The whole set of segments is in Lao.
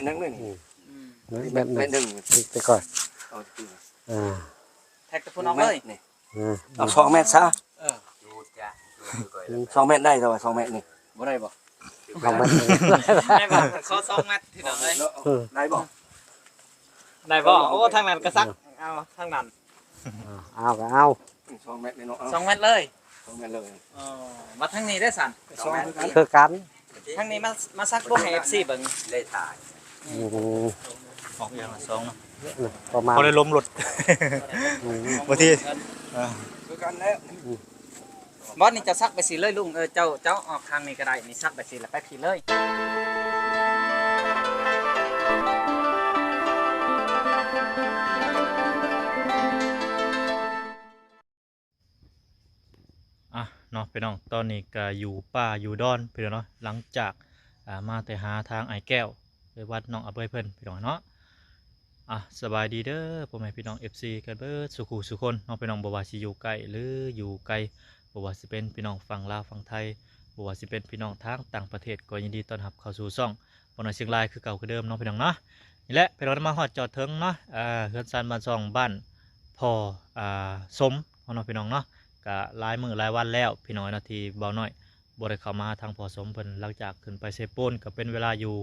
ໜຶ່ງເລີຍນີ້ ອືມ ແມັດ ແມັດໜຶ່ງ ແມັດໜຶ່ງ ຕິດໄປກ່ອນ ເອົາ ອ່າ ແທັກແຕ່ພຸ້ນອອກເລີຍ ນີ້ ອ່າ ເອົາສອງແມັດຊະ ເອີ ສອງແມັດໄດ້ ແຕ່ວ່າສອງແມັດນີ້ ບໍ່ໄດ້ບໍ່? ສອງແມັດ ໄດ້ບໍ່? ຂໍສອງແມັດ ພີ່ນ້ອງເອີຍ ເອີ ໄດ້ບໍ່? ໄດ້ບໍ່? ໂອ້ ທາງນັ້ນກໍສັກ ເອົາທາງນັ້ນ ອ່າ ເອົາກໍເອົາ ສອງແມັດເລີຍເນາະ ສອງແມັດເລີຍ ສອງແມັດເລີຍ ອໍ ມາທາງນີ້ເດ້ຊັ້ນ ສອງແມັດຄືກັນ ທາງນີ້ມາ ມາສັກເບິ່ງໃຫ້ເອັຟຊີເບິ່ງ ໄດ້ຖ່າຍ ອືມ ອອກຢ່າງລະສອງເນາະ ປະມານ ພໍໄດ້ລົມລົດ ອືມ ບາງທີ ອ່າ ຄືກັນແລ້ວ ອືມ ບອດນີ້ຈະສັກໄປຊີ້ເລີຍລຸງ ເອີ ເຈົ້າ ເຈົ້າອອກທາງນີ້ກໍໄດ້ ນີ້ສັກໄປຊີ້ລະໄປພີ້ເລີຍ ອ່ະເນາະພີ່ນ້ອງ ຕອນນີ້ກໍຢູ່ປ່າຢູ່ດອນພີ່ນ້ອງເນາະ ຫຼັງຈາກ ອ່າ ມາແຕ່ຫາທາງອ້າຍແກ້ວ ໄປວັດໜອງອາເບີຍເພິ່ນພີ່ນ້ອງເນາະ ອ່ະ ສະບາຍດີເດີພໍ່ແມ່ພີ່ນ້ອງເອັຟຊີກັນເບິດສູ່ຄູ່ສູ່ຄົນເນາະພີ່ນ້ອງ ບໍ່ວ່າຊິຢູ່ໃກ້ ຫຼື ຢູ່ໄກ ບໍ່ວ່າຊິເປັນພີ່ນ້ອງຝັ່ງລາວຝັ່ງໄທ ບໍ່ວ່າຊິເປັນພີ່ນ້ອງທາງຕ່າງປະເທດ ກໍຍິນດີຕ້ອນຮັບເຂົ້າສູ່ຊ່ອງ ບໍ່ນ້ອຍຊຽງລາຍຄືເກົ່າຄືເດີມເນາະພີ່ນ້ອງເນາະ ນີ້ແຫຼະພີ່ນ້ອງ ມາຮອດຈອດເຖິງເນາະ ເອີ ເຮືອນຊານບ້ານຊ່ອງ ບ້ານພໍ່ ອ່າ ສົມເຮົາເນາະພີ່ນ້ອງເນາະ ກະຫຼາຍມື້ຫຼາຍວັນແລ້ວພີ່ນ້ອງເນາະ ທີ່ບ່າວນ້ອຍບໍ່ໄດ້ເຂົ້າມາຫາທາງພໍ່ສົມເພິ່ນ ຫຼັງຈາກຂຶ້ນໄປເຊໂປນ ກະເປັນເວລາຢູ່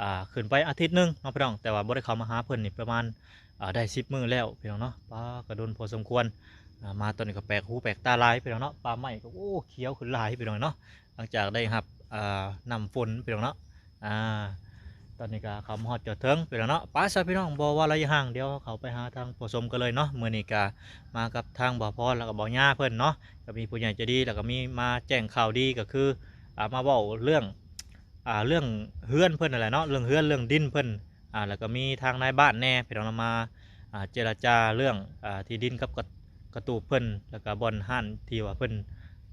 ອ່າ ຂຶ້ນໄປອາທິດໜຶ່ງເນາະພີ່ນ້ອງ ແຕ່ວ່າບໍ່ໄດ້ເຂົ້າມາຫາເພິ່ນນີ້ປະມານ ອ່າ ໄດ້ສິບມື້ແລ້ວພີ່ນ້ອງເນາະ ປາ ກະດົນພໍສົມຄວນ ອ່າ ມາຕອນນີ້ກະແປກຫູແປກຕາຫຼາຍພີ່ນ້ອງເນາະ ປ່າໄມ້ກະ ໂອ້ ຂຽວຂຶ້ນຫຼາຍພີ່ນ້ອງເນາະ ຫຼັງຈາກໄດ້ຮັບ ອ່າ ນ້ຳຝົນພີ່ນ້ອງເນາະ ອ່າ ຕອນນີ້ກໍເຂົ້າມາຮອດຈອດເຖິງພີ່ນ້ອງເນາະ ໄປຊະພີ່ນ້ອງ ບໍ່ວ່າໄລຍະຫ່າງ ດຽວເຮົາເຂົ້າໄປຫາທາງພໍ່ສົມກັນເລີຍເນາະ ມື້ນີ້ກໍມາກັບທາງບ່າວພອນ ແລ້ວກໍບ່າວຍາເພິ່ນເນາະ ກໍມີຜູ້ໃຫຍ່ໃຈດີ ແລ້ວກໍມີມາແຈ້ງຂ່າວດີ ກໍຄື ອ່າ ມາເວົ້າເລື່ອງ ອ່າ ເລື່ອງເຮືອນເພິ່ນນັ້ນແຫຼະເນາະ ເລື່ອງເຮືອນເລື່ອງດິນເພິ່ນ ອ່າ ແລ້ວກໍມີທາງນາຍບ້ານແດ່ ພີ່ນ້ອງເນາະ ມາ ອ່າ ເຈລະຈາເລື່ອງ ອ່າ ທີ່ດິນກັບກະ ກະຕູບເພິ່ນ ແລ້ວກະບ່ອນຮ້ານທີ່ວ່າເພິ່ນ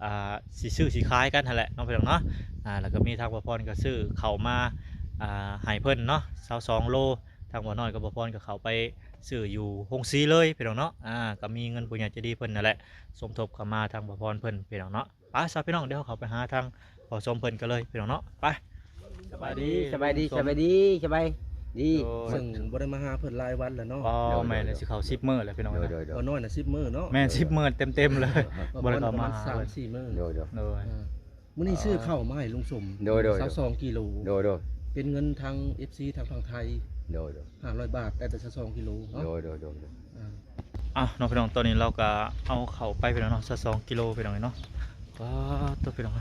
ອ່າ ຊິຊື້ຊິຂາຍກັນຫັ້ນແຫຼະເນາະພີ່ນ້ອງເນາະ ອ່າ ແລ້ວກະມີທາງບ່າວພອນກະຊື້ເຂົ້າມາ ອ່າ ໃຫ້ເພິ່ນເນາະ ຊາວສອງໂລ ທາງບ່າວນ້ອຍກັບບ່າວພອນກະເຂົ້າໄປຊື້ຢູ່ໂຮງສີເລີຍພີ່ນ້ອງເນາະ ອ່າ ກະມີເງິນຜູ້ໃຫຍ່ໃຈດີເພິ່ນຫັ້ນແຫຼະ ສົມທົບເຂົ້າມາທາງບ່າວພອນເພິ່ນພີ່ນ້ອງເນາະ ໄປຊະພີ່ນ້ອງ ດຽວເຮົາເຂົ້າໄປຫາທາງພໍ່ສົມເພິ່ນກັນເລີຍພີ່ນ້ອງເນາະ ໄປ ສະບາຍດີ ສະບາຍດີ ສະບາຍດີ ສະບາຍດີ ໂດຍ ເຊິ່ງບໍ່ໄດ້ມາຫາເພິ່ນຫຼາຍວັນແລ້ວເນາະ ອໍ ໂດຍ ແມ່ນ ໂດຍ ຊິເຂົ້າສິບມື້ແລ້ວພີ່ນ້ອງ ໂດຍ ໂດຍ ໂດຍ ບ່າວນ້ອຍນະສິບມື້ເນາະ ແມ່ນ ໂດຍ ສິບມື້ເຕັມໆເລີຍ ບ່າວພອນ ບໍ່ໄດ້ເຂົ້າມາ ປະມານສາມສີ່ມື້ ໂດຍ ໂດຍ ໂດຍ ອ່າ ມື້ນີ້ຊື້ເຂົ້າມາໃຫ້ລຸງສົມ ໂດຍ ໂດຍ ຊາວສອງກິໂລ ໂດຍ ໂດຍ ເປັນເງິນທາງເອັຟຊີທາງຝັ່ງໄທ ໂດຍ ໂດຍ ຫ້າຮ້ອຍບາດ ໄດ້ແຕ່ຊາວສອງກິໂລເນາະ ໂດຍ ໂດຍ ໂດຍ ອ່າ ອ່ະເນາະພີ່ນ້ອງ ຕອນນີ້ເຮົາກໍເອົາເຂົ້າໄປພີ່ນ້ອງເນາະ ຊາວສອງກິໂລພີ່ນ້ອງເນາະ ປາດໂທ້ພີ່ນ້ອງ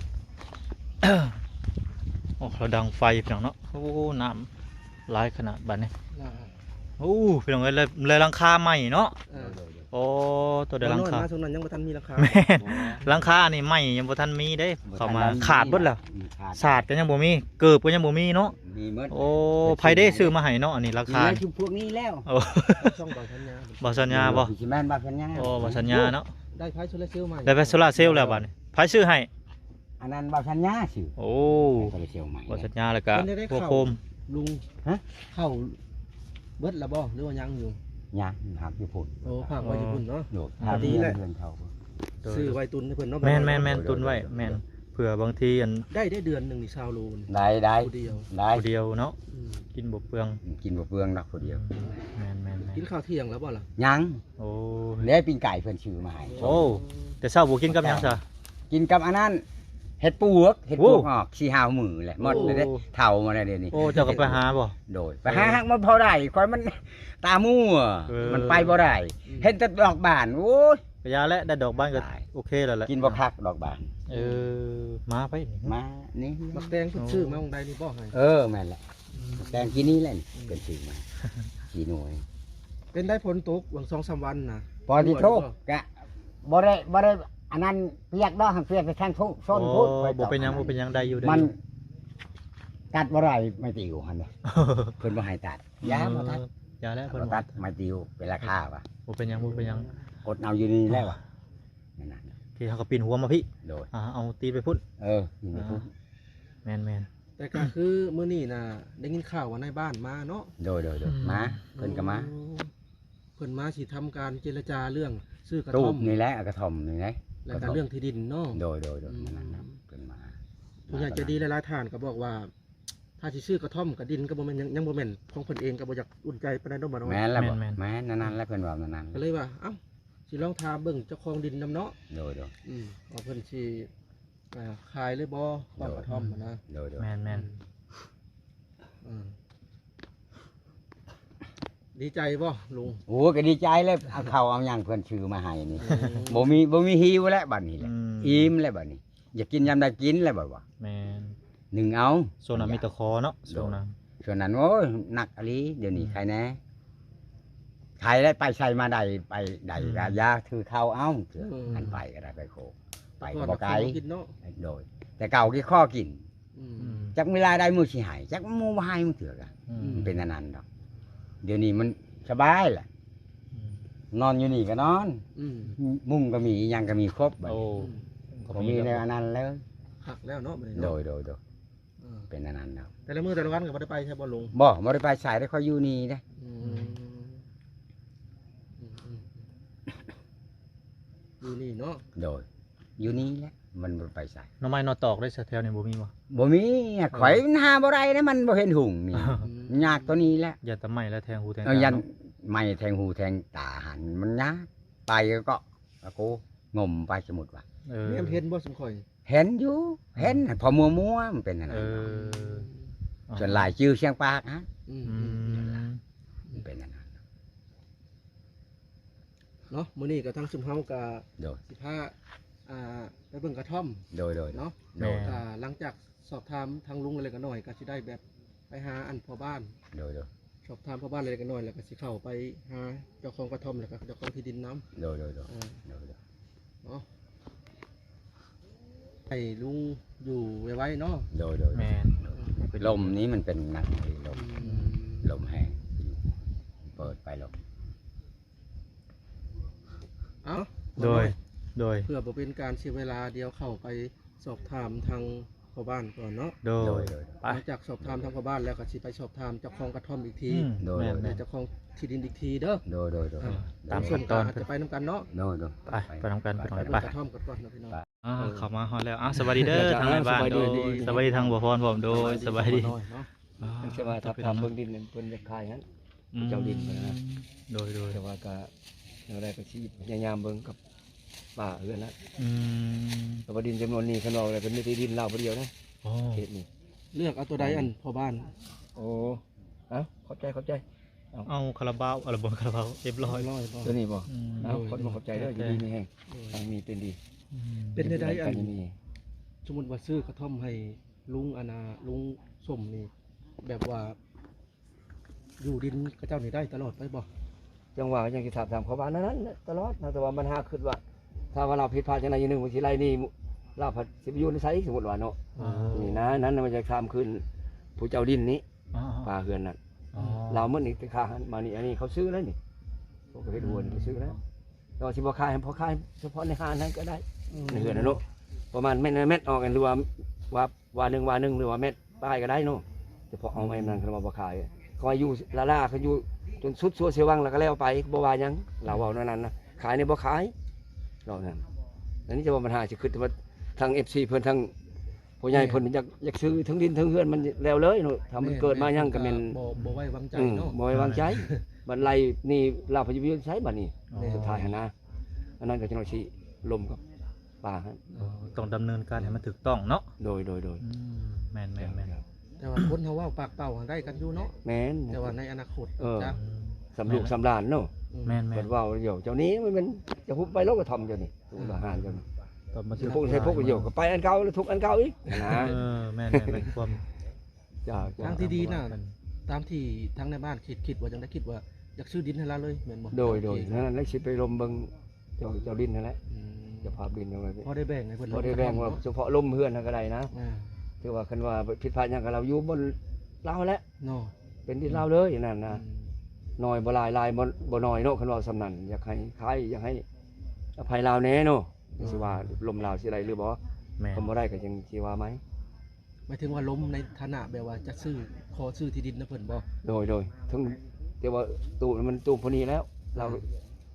ໂອ້ ລາວດັງໄຟພີ່ນ້ອງເນາະ ໂອ້ ນ້ຳຫຼາຍຂະໜາດບາດນີ້ ໂອ້ ພີ່ນ້ອງເອີຍ ແລ້ວ ແລ້ວຫຼັງຄາໃໝ່ເນາະ ເອີ ໂອ້ ໂຕໃດຫຼັງຄາ ມາຊ່ວງນັ້ນຍັງບໍ່ທັນມີຫຼັງຄາ ແມ່ນ ຫຼັງຄານີ້ໃໝ່ຍັງບໍ່ທັນມີເດ້ ເຂົ້າມາຂາດເບິດແລ້ວ ອືມ ຂາດ ສາດກໍຍັງບໍ່ມີ ເກີບກໍຍັງບໍ່ມີເນາະ ມີໝົດ ໂອ້ ໃຜເດ້ຊື້ມາໃຫ້ເນາະ ອັນນີ້ລາຄາ ມີແລ້ວ ຊຸມພວກນີ້ແລ້ວ ໂອ້ ຊ່ອງບ່າວສັນຍາ ບ່າວສັນຍາບໍ່ ຊິແມ່ນບ່າວສັນຍາ ໂອ້ ບ່າວສັນຍາເນາະ ໄດ້ໄຟໂຊລາເຊວໃໝ່ ໄດ້ໄຟໂຊລາເຊວແລ້ວບາດນີ້ ໃຜຊື້ໃຫ້ ອັນນັ້ນບ່າວສັນຍາຊື້ ໂອ້ ໂຊລາເຊວໃໝ່ ບ່າວສັນຍາ ແລ້ວກະ ເພິ່ນໄດ້ ພວກໂຄມ ລຸງ ຮະ ເຂົ້າເບິດແລ້ວບໍ່ ຫຼືວ່າຍັງຢູ່ ຍັງ ຮັກຢູ່ພຸ້ນ ໂອ້ ຝາກໄວ້ຢູ່ພຸ້ນເນາະ ໂດຍ ພາກດີແຫຼະ ເຮືອນເຂົາ ໂດຍ ຊື້ໄວ້ຕຸນໃຫ້ເພິ່ນເນາະ ແມ່ນໆໆ ຕຸນໄວ້ ໂດຍ ແມ່ນ ເພື່ອບາງທີອັນ ໄດ້ ໄດ້ເດືອນໜຶ່ງນີ້ຊາວໂລນີ້ ໄດ້ ໄດ້ ຜູ້ດຽວ ໄດ້ ຜູ້ດຽວເນາະ ອືມ ກິນບໍ່ເປືອງ ອືມ ກິນບໍ່ເປືອງດອກຜູ້ດຽວ ອືມ ແມ່ນໆໆ ກິນເຂົ້າທ່ຽງແລ້ວບໍ່ລະ ຍັງ ໂອ້ ເດ້ ປີ້ງໄກ່ເພິ່ນຊື້ມາໃຫ້ ໂອ້ ແຕ່ເຊົ້າບໍ່ກິນກັບຫຍັງຊະ ກິນກັບອັນນັ້ນ ເຫັດປວກ ເຫັດປວກ ໂອ້ ອອກ ສີ່ຫ້າມື້ແຫຼະ ໝົດແລ້ວເດ້ ໂອ້ ເຖົ້າໝົດແລ້ວດຽວນີ້ ໂອ້ ເຈົ້າກໍໄປຫາບໍ່ ໂດຍ ໄປຫາ ຫາ ຫາມັນພໍໄດ້ ຂ້ອຍມັນຕາມົວ ເອີ ມັນໄປບໍ່ໄດ້ ອືມ ເຫັນແຕ່ດອກບານ ໂອ້ຍ ກະຢ່າແຫຼະ ໄດ້ດອກບານກໍໂອເຄແລ້ວແຫຼະ ກິນບໍ່ຄັກດອກບານ ເອີ ມາໄປນີ້ ມານີ້ ໝາກແຕງເພິ່ນຊື້ມາໝ່ອງໃດນີ້ບໍ່ໃຫ້ ເອີ ແມ່ນແຫຼະ ອືມ ໝາກແຕງກີ້ນີ້ແຫຼະນີ້ ອືມ ເພິ່ນຊື້ມາ ສີ່ໜ່ວຍ ເປັນໄດ້ຝົນຕົກຫວ່າງສອງສາມວັນນະ ປະຕິໂທ ກະ ບໍ່ໄດ້ ບໍ່ໄດ້ອັນນັ້ນປຽກດອກ ຫາກປຽກແຕ່ທາງພຸ້ນ ໂຊນພຸ້ນ ໂອ້ ບໍ່ເປັນຫຍັງ ບໍ່ເປັນຫຍັງ ໄດ້ຢູ່ ໄດ້ຢູ່ ມັນຕັດບໍ່ໄດ້ ໄມ້ຕິວຫັ້ນເດ້ ເພິ່ນບໍ່ໃຫ້ຕັດ ຢ່າ ອືມ ບໍ່ຕັດ ຢ່າແລ້ວ ເພິ່ນບໍ່ຕັດ ໄມ້ຕິວເປັນລາຄາວ່າ ບໍ່ເປັນຫຍັງ ບໍ່ເປັນຫຍັງ ອົດເອົາຢູ່ນີ້ແລ້ວວ່າ ນັ້ນນະ ໂອເຄ ເຮົາກໍປິ່ນຫົວມາພີ້ ໂດຍ ອ່າ ເອົາຕີນໄປພຸ້ນ ເອີ ຕີນໄປພຸ້ນ ອ່າ ແມ່ນໆ ແຕ່ກໍຄືມື້ນີ້ນະ ໄດ້ຍິນຂ່າວວ່ານາຍບ້ານມາເນາະ ໂດຍໆໆ ອືມ ມາ ເພິ່ນກໍມາ ໂອ້ ເພິ່ນມາຊິທຳການເຈລະຈາເລື່ອງຊື້ກະທ່ອມ ຕູບນີ້ແຫຼະ ກະທ່ອມນີ້ແຫຼະ ແລ້ວກໍເລື່ອງທີ່ດິນເນາະ ໂດຍໆໆ ອືມ ນັ້ນນະ ເພິ່ນມາ ຜູ້ໃຫຍ່ໃຈດີຫຼາຍໆທ່ານກໍບອກວ່າ ຖ້າຊິຊື້ກະທ່ອມກະດິນກໍບໍ່ແມ່ນ ຍັງ ຍັງບໍ່ແມ່ນຂອງເພິ່ນເອງ ກໍບໍ່ຢາກອຸ່ນໃຈປານໃດເນາະ ບ່າວນ້ອຍ. ແມ່ນແລ້ວບໍ່? ແມ່ນໆ ແມ່ນ ນັ້ນໆ ແຫຼະ ເພິ່ນເວົ້ານັ້ນໆ ກໍເລີຍວ່າ ເອົ້າ ຊິລອງຖາມເບິ່ງເຈົ້າຂອງດິນນຳເນາະ. ໂດຍໆ ອືມ ວ່າເພິ່ນຊິ ອ່າ ຂາຍຫຼືບໍ່ ເວົ້າກະທ່ອມຫັ້ນນະ. ໂດຍໆ ແມ່ນໆ ອືມ ອືມ ດີໃຈບໍ່ລຸງ? ໂອ້ ກໍດີໃຈແລ້ວ ເອົາເຂົ້າເອົາຫຍັງເພິ່ນຊື້ມາໃຫ້ນີ້ ອືມ ບໍ່ມີ ບໍ່ມີຫິວແລ້ວບັດນີ້ແຫຼະ ອືມ ອີ່ມແລ້ວບັດນີ້ ຢາກກິນຍາມໃດກິນແລ້ວບັດວ່າ. ແມ່ນ ໜຶ່ງເອົາ ຊ່ວງນັ້ນມີແຕ່ຄໍເນາະ ໂດຍ ຊ່ວງນັ້ນ ຊ່ວງນັ້ນ ໂອ້ຍ ໜັກອີ່ຫຼີ ດຽວນີ້ ອືມ ໄຄແດ່ ໄຄແລ້ວ ໄປໃສມາໃດ ໄປໃດ ອືມ ກໍຢ່າຖືເຂົ້າເອົາ ອືມ ຄັນໄປກໍໄດ້ ໄປໂຄ ໄປກໍບໍ່ໄກ ແຕ່ກ່ອນກໍຂໍກິນເນາະ. ໂດຍ ແຕ່ເກົ່າກິນຂໍກິນ ອືມ ອືມ ຈັກເວລາໃດມື້ຊິໃຫ້ ຈັກມື້ບໍ່ໃຫ້ມື້ເທື່ອກະ ອືມ ມັນເປັນອັນນັ້ນດອກ. ດຽວນີ້ມັນສະບາຍລະ ອືມ ນອນຢູ່ນີ້ກໍນອນ ອືມ ມຸ້ງກໍມີ ຫຍັງກໍມີຄົບບັດນີ້. ໂອ້ ອືມ ບໍ່ມີແນວອັນນັ້ນເລີຍ ຄັກແລ້ວເນາະບັດນີ້ເນາະ. ໂດຍໆໆ ເອີ ເປັນອັນນັ້ນແລ້ວ ແຕ່ລະມື້ແຕ່ລະວັນກໍບໍ່ໄດ້ໄປໃສບໍ່ລຸງ? ບໍ່ ບໍ່ໄດ້ໄປໃສເດ້ ຂ້ອຍຢູ່ນີ້ເດ້. ອືມ ອືມ ອືມ ຢູ່ນີ້ເນາະ. ໂດຍ ຢູ່ນີ້ແຫຼະ ມັນບໍ່ໄປໃສ. ໜໍ່ໄມ້ໜໍ່ຕອກເດ້ ແຖວນີ້ບໍ່ມີບໍ່? ບໍ່ມີ ອືມ ຂ້ອຍມັນຫາບໍ່ໄດ້ເດ້ ມັນບໍ່ເຫັນຫຸ່ງນີ້ ອືມ ຍາກຕົວນີ້ແຫຼະ. ຢ້ານແຕ່ໄມ້ແລ້ວແທງຫູແທງຕາ ຢ້ານໄມ້ແທງຫູແທງຕາຫັ້ນ ມັນຍາກ ໄປກໍ ອາໂກ ງົມໄປ ສົມມຸດວ່າ ເອີ ແນມເຫັນບໍ່ ຊຸມຂ້ອຍ? ເຫັນຢູ່ ເຫັນ ອືມ ພໍມົວໆ ມັນເປັນອັນນັ້ນ. ເອີ ສ່ວນຫຼາຍຈື່ສຽງປາກຫັ້ນ. ອືມ ອືມ ສ່ວນຫຼາຍ ອືມ ມັນເປັນອັນນັ້ນເນາະ. ມື້ນີ້ກໍທາງຊຸມເຮົາກໍ ໂດຍ ຊິພາ ອ່າ ໄປເບິ່ງກະທ່ອມ ໂດຍໆ ເນາະ. ໂດຍ ແມ່ນ ກໍຫຼັງຈາກສອບຖາມທາງລຸງເລັກໆນ້ອຍໆ ກໍຊິໄດ້ແບບໄປຫາອັນພໍ່ບ້ານ ໂດຍໆ ສອບຖາມພໍ່ບ້ານເລັກໆນ້ອຍໆ ແລ້ວກໍຊິເຂົ້າໄປຫາເຈົ້າຂອງກະທ່ອມ ແລ້ວກໍເຈົ້າຂອງທີ່ດິນນຳ. ໂດຍໆໆ ເອີ ໂດຍໆ ເນາະ ໃຫ້ລຸງຢູ່ໄວໆເນາະ. ໂດຍໆໆ ແມ່ນ ໂດຍ ເປັນ ລົມນີ້ມັນເປັນໜັກອີ່ຫຼີ ລົມ ອືມ ລົມແຮງ ເປີດໄປລົມ. ເອົ້າ ໂດຍ ໂດຍ ເພື່ອບໍ່ເປັນການເສຍເວລາ ດຽວເຂົ້າໄປສອບຖາມທາງພໍ່ບ້ານກ່ອນເນາະ. ໂດຍ ໂດຍ ໂດຍ ໄປ ຫຼັງຈາກສອບຖາມທາງພໍ່ບ້ານແລ້ວ ກໍຊິໄປສອບຖາມເຈົ້າຂອງກະທ່ອມອີກທີ. ອືມ ໂດຍ ແມ່ນໆ ເຈົ້າຂອງທີ່ດິນອີກທີເດີ. ໂດຍ ໂດຍ ໂດຍ ອ່າ ຕາມຂັ້ນຕອນ ອາດຈະໄປນຳກັນເນາະ. ໂດຍ ໂດຍ ໄປ ໄປນຳກັນ ໄປ ໄປ ໄປ ໄປ ໄປ ໄປ ໄປ ໄປ ອ່າ ເຂົ້າມາຮອດແລ້ວ. ອ່າ ສະບາຍດີເດີ ທາງແມ່ບ້ານ ໂດຍ ສະບາຍດີທາງບົວພອນພ້ອມ ໂດຍ ສະບາຍດີ. ອ່າ ເພິ່ນຊິວ່າ ຖ້າຖາມເບິ່ງດິນ ເພິ່ນຢາກຂາຍຫັ້ນ ອືມ ເຈົ້າດິນເພິ່ນນະ. ໂດຍໆ ແຕ່ວ່າກໍແນວໃດກໍຊິພະຍາຍາມເບິ່ງກັບປ້າເຮືອນນະ. ອືມ ແຕ່ວ່າດິນຈຳນວນນີ້ ຄັນເວົ້າແລ້ວ ເພິ່ນມີແຕ່ດິນລາວຜູ້ດຽວນະ. ອໍ ເຂດນີ້ ເລືອກເອົາຕົວໃດ ອັນພໍ່ບ້ານ? ໂອ້ ເອົ້າ ຂອບໃຈ ຂອບໃຈ. ເອົາ ເອົາຄາລາບາວ ເອົາລະບົງຄາລາບາວ ເອັບຮ້ອຍ ເອັບຮ້ອຍບໍ? ຕົວນີ້ບໍ? ອືມ ເອົາ ໂດຍ ຂອບໃຈເດີ ໂດຍ ຢູ່ດີມີແຮງ ໂດຍ ທັງມີເປັນດີ. ອືມ ເປັນແນວໃດ ອືມ ອັນ ມີ ສົມມຸດວ່າຊື້ກະທ່ອມໃຫ້ລຸງ ອັນນ່າ ລຸງສົມນີ້ ແບບວ່າຢູ່ດິນເຂົາເຈົ້ານີ້ໄດ້ຕະຫຼອດໄປບໍ່? ຈັ່ງວ່າ ຍັງຊິຖາມ ຖາມເຂົາວ່ານັ້ນໆ ຕະຫຼອດນະ ແຕ່ວ່າມັນຫາຄິດວ່າ ຖ້າວ່າລາວຜິດພາດຈັ່ງໃດຢ່າງໜຶ່ງ ມັນຊິໄລ່ໜີ້ ລາວພັດຊິໄປຢູ່ໃນໃສ ສົມມຸດວ່າເນາະ. ອໍ ນີ້ນະ ນັ້ນມັນຈະຖາມຄືນຜູ້ເຈົ້າດິນນີ້ ອໍ ປ້າເຮືອນນັ້ນ ອໍ ລາວໝົດນີ້ ແຕ່ຄ່າຫັ້ນມານີ້ ອັນນີ້ເຂົາຊື້ແລ້ວນີ້ ພວກເຮັດຫົວນີ້ ອືມ ເຂົາຊື້ແລ້ວ. ແຕ່ວ່າຊິບໍ່ຂາຍໃຫ້ ພໍຂາຍສະເພາະໃນຮ້ານນັ້ນກໍໄດ້ ອືມ ໃນເຮືອນນະເນາະ ປະມານແມັດ ແມັດອອກ ຫຼືວ່າ ວ່າ ວາໜຶ່ງ ວາໜຶ່ງ ຫຼືວ່າແມັດປາຍກໍໄດ້ເນາະ ສະເພາະເອົາ ອືມ ແມ່ນນັ້ນ ຄັນວ່າບໍ່ຂາຍ ເຂົາວ່າຢູ່ລ້າໆ ຄັນຢູ່ຈົນສຸດຊົ່ວເສຍຫວັງ ແລ້ວກໍແລ້ວໄປ ບໍ່ວ່າຫຍັງ ລາວເວົ້າແນວນັ້ນນະ ຂາຍນີ້ບໍ່ຂາຍ ເວົ້ານັ້ນ. ອັນນີ້ຈະວ່າບັນຫາຊິຄິດວ່າທາງເອັຟຊີເພິ່ນ ທາງຜູ້ໃຫຍ່ ແມ່ນ ເພິ່ນຢາກ ຢາກຊື້ທັງດິນທັງເຮືອນມັນແລ້ວເລີຍເນາະ ຖ້າມັນ ແມ່ນ ເກີດມາຫຍັງກໍແມ່ນ ແມ່ນ ບໍ່ ບໍ່ໄວ້ວາງໃຈ ອືມ ເນາະ ບໍ່ໄວ້ວາງໃຈ ບັດໄລ່ນີ້ລາວໄປຢູ່ໃສບັດນີ້ ອໍ ສຸດທ້າຍຫັ້ນນະ ອັນນັ້ນກໍຈະນ້ອຍຊິລົມກັບ ປາຫັ້ນ ອໍ ຕ້ອງດຳເນີນການໃຫ້ມັນຖືກຕ້ອງເນາະ. ໂດຍ ໂດຍ ໂດຍ ອືມ ແມ່ນໆໆ ແຕ່ວ່າຄົນເຮົາເວົ້າປາກເປົ່າຫັ້ນໄດ້ກັນຢູ່ເນາະ. ແມ່ນ ແຕ່ວ່າໃນອະນາຄົດ ເອີ ຈະ ອືມ ສຳລູກ ແມ່ນ ສຳຫຼານເນາະ. ແມ່ນໆ ເພິ່ນເວົ້າຢູ່ ເຈົ້ານີ້ມັນແມ່ນຈະຮຸບໄປແລ້ວກໍທຳເຈົ້ານີ້ ອືມ ທະຫານເຈົ້ານີ້ ຕອນມັນ ໃສ່ພວກ ໃສ່ພວກ ເອີ ດຽວກໍໄປອັນເກົ່າ ແລ້ວທຸກອັນເກົ່າອີກນະ. ເອີ ແມ່ນໆ ແມ່ນຄວາມ ເຈົ້າ ທາງທີ່ດີນະ ຕາມທີ່ທາງໃນບ້ານຄິດ ຄິດວ່າຈັ່ງໃດ? ຄິດວ່າຢາກຊື້ດິນໃຫ້ລາວເລີຍແມ່ນບໍ່? ໂດຍ ໂດຍ ນັ້ນແຫຼະ ຊິໄປລົມເບິ່ງ ເຈົ້າ ເຈົ້າດິນຫັ້ນແຫຼະ ອືມ ເຈົ້າພາບດິນເອົາໄວ້ ພໍໄດ້ແບ່ງໃຫ້ເພິ່ນ ພໍໄດ້ແບ່ງວ່າສະເພາະລົມເຮືອນຫັ້ນກໍໄດ້ນະ. ອ່າ ຖືວ່າຄັນວ່າຜິດພາດຫຍັງກໍລາວຢູ່ບ່ອນລາວແຫຼະເນາະ ເປັນດິນລາວເລີຍນັ້ນນະ. ອືມ ໜ້ອຍບໍ່ຫຼາຍ ຫຼາຍບໍ່ ບໍ່ໜ້ອຍເນາະ ຄັນເວົ້າສ່ຳນັ້ນ ຢາກໃຫ້ຂາຍ ຢາກໃຫ້ອະໄພລາວແດ່ເນາະ. ອືມ ຊິວ່າລົມລາວຊິໄດ້ຫຼືບໍ່? ແມ່ນ ຄັນບໍ່ໄດ້ກໍຈັ່ງຊິວ່າໃໝ່. ໝາຍເຖິງວ່າລົມໃນຖານະແບບວ່າຈະຊື້ ຂໍຊື້ທີ່ດິນນຳເພິ່ນບໍ່? ໂດຍ ໂດຍ ເຖິງແຕ່ວ່າຕູ້ມັນຕູ້ຜູ້ນີ້ແລ້ວ ລາວ ອ່າ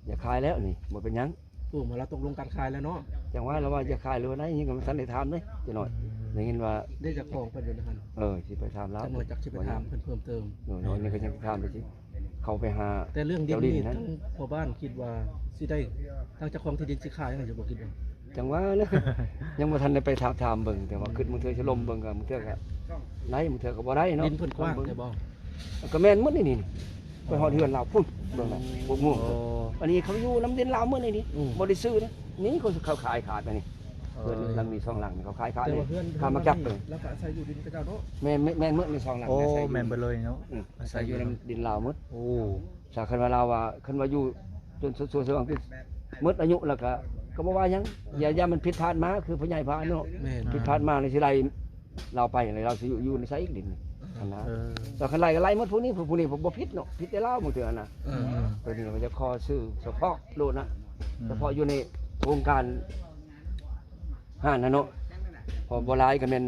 ຢາກຂາຍແລ້ວນີ້ ບໍ່ເປັນຫຍັງ ໂອ້ ມາລາວຕົກລົງການຂາຍແລ້ວເນາະ. ຈັ່ງວ່າລາວວ່າຈະຂາຍຫຼືວ່າໃດ ຍັງບໍ່ທັນໄດ້ຖາມເດ້ ຈັກໜ້ອຍ ອືມ ໄດ້ຍິນວ່າ ໄດ້ເຈົ້າຂອງເພິ່ນຢູ່ຫັ້ນ. ເອີ ຊິໄປຖາມລາວ ຈັກໜ້ອຍຈັກຊິໄປຖາມເພິ່ນເພີ່ມເຕີມ. ໂດຍໆ ນີ້ກໍຍັງຊິຖາມໄປຊິ ເຂົ້າໄປຫາ ແຕ່ເລື່ອງດິນນີ້ ເຈົ້າດິນຫັ້ນ ທາງພໍ່ບ້ານຄິດວ່າຊິໄດ້ ທາງເຈົ້າຂອງທີ່ດິນຊິຂາຍໃຫ້ຢູ່ບໍ່ ຄິດວ່າ? ຈັ່ງວ່ານະ ຍັງບໍ່ທັນໄດ້ໄປທາບທາມເບິ່ງ ແຕ່ວ່າຄຶດ ອືມ ບາງເທື່ອຊິລົມເບິ່ງ ກໍບາງເທື່ອກໍໄດ້ ບາງເທື່ອກໍບໍ່ໄດ້ເນາະ. ດິນເພິ່ນກວ້າງແທ້ບໍ່? ກໍແມ່ນໝົດນີ້ນີ້ ໄປຮອດເຮືອນລາວພຸ້ນ ເບິ່ງນະ ໂອ້ ພວກໝູ່ ໂອ້ ອັນນີ້ເຂົາຢູ່ນຳດິນລາວໝົດນີ້ ອືມ ບໍ່ໄດ້ຊື້ນະ. ນີ້ເຂົາ ເຂົາຂາຍຂາດໄປນີ້ ເອີ ເຮືອນຫຼັງນີ້ສອງຫຼັງນີ້ເຂົາຂາຍຂາດ ແຕ່ວ່າເຮືອນ ຂ້າມາຈັກເລີຍ ແລ້ວກໍອາໄສຢູ່ດິນເຂົາເຈົ້າເນາະ. ແມ່ນ ແມ່ນ ແມ່ນໝົດນີ້ສອງຫຼັງ ໂອ້ ອາໄສຢູ່ ແມ່ນເບິດເລີຍເນາະ ອືມ ອາໄສຢູ່ນຳດິນລາວໝົດ. ໂອ້ ຖ້າຄັນວ່າລາວວ່າ ຄັນວ່າຢູ່ຈົນສຸດຊວງທີ່ໝົດອາຍຸແລ້ວກໍ ກໍບໍ່ວ່າຫຍັງ ຢ່າ ຢ່າມັນຜິດພາດມາ ຄືຜູ້ໃຫຍ່ພາເນາະ ແມ່ນ ຜິດພາດມານີ້ຊິໄລ່ລາວໄປ ແລ້ວລາວຊິຢູ່ ຢູ່ໃນໃສອີກດິນຫັ້ນນະ. ເອີ ແຕ່ຄັນໄລ່ກໍໄລ່ໝົດ ຜູ້ນີ້ ຜູ້ນີ້ບໍ່ຜິດເນາະ ຜິດແຕ່ລາວບາງເທື່ອນະ. ເອີ ຕົວນີ້ມັນຈະຂໍຊື້ສະເພາະໂລດນະ ອືມ ສະເພາະຢູ່ໃນໂຄງການ ຮ້ານນະເນາະ ເພາະບໍ່ຫຼາຍກໍແມ່ນ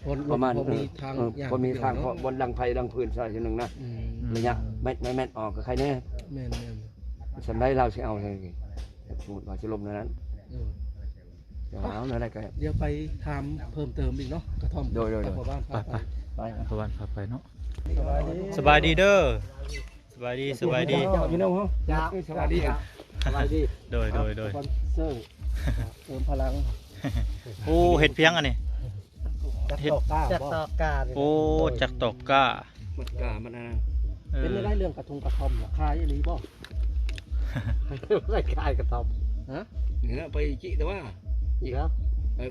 ພໍ ພໍມີທາງ ເອີ ພໍມີທາງ ພໍບ່ອນດັງໄຟດັງຟືນຊະໜຶ່ງນະ ອືມ ໄລຍະແມັດ ແມັດອອກກໍໄຄແດ່. ແມ່ນໆ ສ່ຳໃດລາວຊິເອົາໃສ່ ສົມມຸດວ່າຊິລົມແນວນັ້ນ ເອີ ເອົາແນວໃດກໍ ດຽວໄປຖາມເພີ່ມເຕີມອີກເນາະ ກະທ່ອມ ໂດຍໆໆ ກັບພໍ່ບ້ານ ໄປ ໄປ ໄປ ພໍ່ບ້ານພາໄປເນາະ. ສະບາຍດີເດີ. ສະບາຍດີ ສະບາຍດີ ເຈົ້າຢູ່ນຳເຮົາ ເຈົ້າ ສະບາຍດີ ສະບາຍດີ ໂດຍ ໂດຍ ໂດຍ ສະປອນເຊີ ເສີມພະລັງ. ໂອ້ ເຮັດພຽງອັນນີ້ ຈັກຕອກກ້າ ຈັກຕອກກ້າ ໂອ້ ຈັກຕອກກ້າ ມັດກ້າມັດອັນນັ້ນ. ເອີ ເປັນຈັ່ງໃດເລື່ອງກະທົງກະທ່ອມ ຂາຍອີ່ຫຼີບໍ່? ໄດ້ຂາຍກະທ່ອມ ຮະ ນີ້ລະ ໄປຈິແຕ່ວ່າ ຈິ ເອີ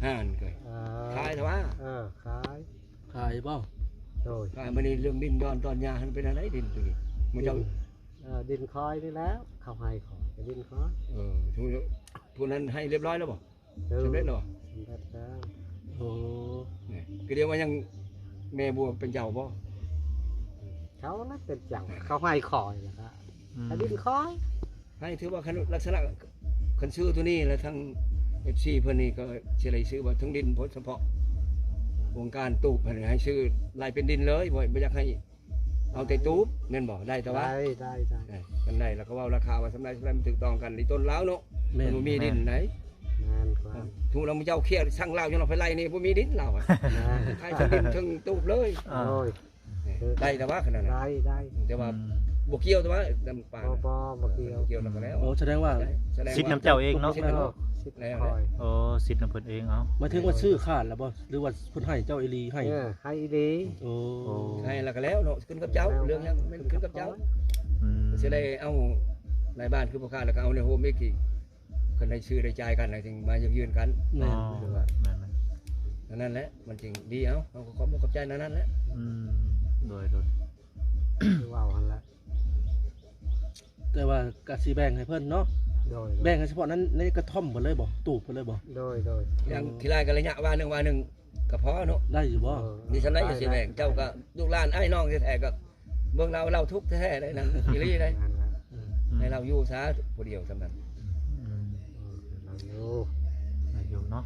ຮ້ານກໍ ອ່າ ຂາຍແຕ່ວ່າ ເອີ ຂາຍ ຂາຍບໍ່? ໂດຍ ຂາຍ. ບັດນີ້ເລື່ອງດິນດອນຕອນຫຍ້າຫັ້ນເປັນອັນໃດ ດິນຕົວນີ້ ໝູ່ເຈົ້າ ເອີ ດິນຂ້ອຍນີ້ແຫຼະ ເຂົາໃຫ້ຂ້ອຍກໍດິນຂ້ອຍ. ເອີ ຜູ້ ຜູ້ນັ້ນໃຫ້ຮຽບຮ້ອຍແລ້ວບໍ່? ໂດຍ ສຳເລັດແລ້ວບໍ່? ສຳເລັດແລ້ວ. ໂອ້ ນີ້ ກໍດຽວວ່າຍັງແມ່ບົວເປັນເຈົ້າບໍ່? ເຂົານະເປັນເຈົ້າ ເຂົາໃຫ້ຂ້ອຍແລ້ວກໍ ອືມ ກໍດິນຂ້ອຍ. ໃຫ້ຖືວ່າຄັນລັກສະນະ ຄັນຊື້ຕົວນີ້ແລ້ວ ທາງເອັຟຊີເພິ່ນນີ້ກໍຊິໄດ້ຊື້ວ່າເຖິງດິນໂພດສະເພາະ ໂຄງການຕູບເພິ່ນໃຫ້ຊື້ໄລ່ເປັນດິນເລີຍ ບໍ່ ບໍ່ຢາກໃຫ້ເອົາແຕ່ຕູບ ແມ່ນບໍ່? ໄດ້ແຕ່ວ່າ ໄດ້ ໄດ້ ໄດ້ ເອີ ຄັນໄດ້ແລ້ວກໍເວົ້າລາຄາວ່າສ່ຳໃດ ສ່ຳໃດ ມັນຖືກຕ້ອງກັນ ອີຕົ້ນລາວເນາະ. ແມ່ນ ມັນບໍ່ມີດິນໃດ໋ ແມ່ນ ແມ່ນ ຖືວ່າເຈົ້າເຄຍສັ່ງລາວຢູ່ເນາະ ໄປໄລ່ນີ້ບໍ່ມີດິນລາວ ແມ່ນ ຂາຍເຖິງດິນເຖິງຕູບເລີຍ. ອ່າ ໂດຍ ໄດ້ແຕ່ວ່າຂະໜາດນັ້ນ ໄດ້ ໄດ້ ແຕ່ວ່າ ອືມ ບໍ່ກ່ຽວ ແຕ່ວ່ານຳປ່າ ບໍ່ ບໍ່ ບໍ່ກ່ຽວ ບໍ່ກ່ຽວນຳກັນແລ້ວ. ໂອ້ ສະແດງວ່າ ສະແດງວ່າ ສິດນຳເຈົ້າເອງເນາະ ສິດນຳເຈົ້າ ສິດຂອຍ. ໂອ້ ສິດນຳເພິ່ນເອງ. ເອົ້າ ໝາຍເຖິງວ່າຊື້ຂາດແລ້ວບໍ່ ຫຼືວ່າເພິ່ນໃຫ້ເຈົ້າອີ່ຫຼີ? ໃຫ້ ເອີ ໃຫ້ອີ່ຫຼີ. ໂອ້ ໂອ້ ໃຫ້ແລ້ວກໍແລ້ວເນາະ ຂຶ້ນກັບເຈົ້າ ເລື່ອງຫຍັງແມ່ນຂຶ້ນກັບເຈົ້າ. ອືມ ຊິໄດ້ເອົານາຍບ້ານຄືພໍ່ຄ້າ ແລ້ວກໍເອົາໃນໂຮມອີກ ຄັນໄດ້ຊື້ໄດ້ຈ່າຍກັນ ແລ້ວຈຶ່ງມາຢັ້ງຢືນກັນ. ແມ່ນ ອໍ ຄືວ່າ ແມ່ນໆ ອັນນັ້ນແຫຼະ ມັນຈຶ່ງດີ. ເອົາ ເຮົາກໍຂອບອົກຂອບໃຈແນວນັ້ນແຫຼະ. ອືມ ໂດຍ ໂດຍ ຄືເວົ້າຫັ້ນແຫຼະ ແຕ່ວ່າກະຊິແບ່ງໃຫ້ເພິ່ນເນາະ. ໂດຍ ໂດຍ ແບ່ງໃຫ້ສະເພາະນັ້ນໃນກະທ່ອມເພິ່ນເລີຍບໍ່? ຕູບເພິ່ນເລີຍບໍ່? ໂດຍ ໂດຍ ຢ່າງ ອືມ ທີລາຍກໍໄລຍະວາໜຶ່ງ ວາໜຶ່ງ ກໍພໍເນາະ. ໄດ້ຢູ່ບໍ່? ເອີ ມີສ່ຳໃດ ໄດ້ ກໍຊິແບ່ງ ໄດ້ ເຈົ້າກໍລູກຫຼານອ້າຍນ້ອງແທ້ໆ ກໍເບິ່ງລາວ ລາວທຸກແທ້ໆ ໄດ້ນັ້ນ ອີ່ຫຼີໄດ໋. ອືມ ໃຫ້ລາວຢູ່ຊະຜູ້ດຽວສ່ຳນັ້ນ. ອືມ ອືມ ໄດ້ຢູ່ ໄດ້ຢູ່ເນາະ.